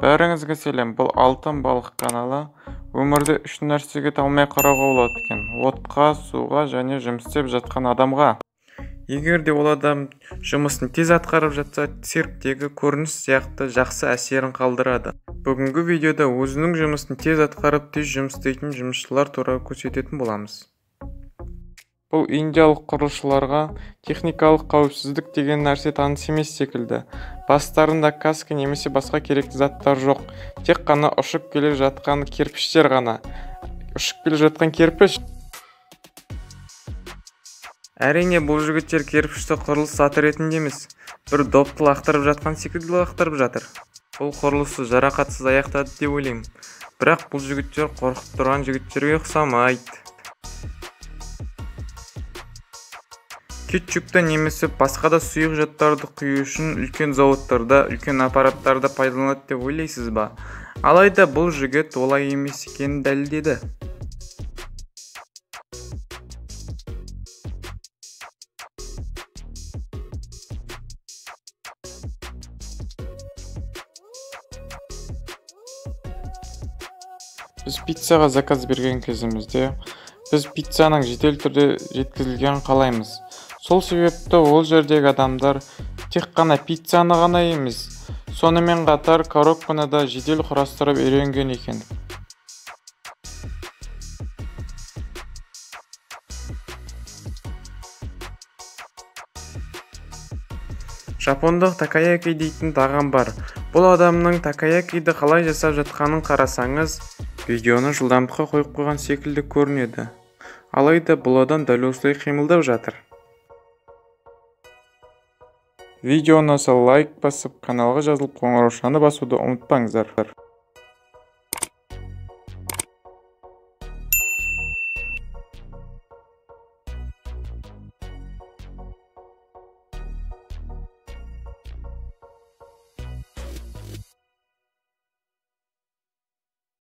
Бәріңізге сәлем, бұл Алтын балық каналы. Өмірде үш нәрсеге талмай қарауға болады екен: отқа, суға және жұмыс істеп жатқан адамға. Егер де ол адам жұмысын тез атқарып жатса, цирктегі көрініс сияқты жақсы әсерін қалдырады. Бүгінгі видеода өзінің жұмысын тез атқарып, тез жұмыс істейтін жұмысшылар туралы көрсететін боламыз. Бұл индиялық құрылысшыларға техникалық қауіпсіздік деген нәрсе таныс емес секілді. Бастарында каска немесе басқа керекті заттар жоқ. Тек қана ұшып келе жатқан кирпіштер ғана. Ұшып келе жатқан кирпіш. Әрине, бұл жігіттер кирпішті құрылыс заты ретінде емес, бір допты лақтырып жатқан секілді лақтырып жатыр. Бұл құрылысты жарақатсыз аяқтады деп ойлаймын. Бірақ бұл жігіттер қорқып тұрған жігіттерге ұқсамайды. Кетчупті немесе басқа да сұйық заттарды құю үшін үлкен зауыттарда, үлкен аппараттарды пайдаланады деп ойлайсыз ба? Алайда бұл жігіт олай емес екенін дәлелдеді. Біз пиццаға заказ берген кезімізде, біз пиццаның жедел түрде жеткізілгенін қалаймыз. Сол себепті ол жердегі адамдар тек қана пиццаны ғана емес, сонымен қатар коробканы да жедел құрастырып үйренген екен. Жапондық такаяки дейтін тағам бар. Бұл адамның такаякиді қалай жасап жатқанын қарасаңыз, видеоны жылдамдыққа қойып қойған секілді көрінеді. Алайда бұл адам дәл осылай қимылдап жатыр. Видеоны лайк басып, каналға жазылып, қоңыраушаны басуды ұмытпаңыздар.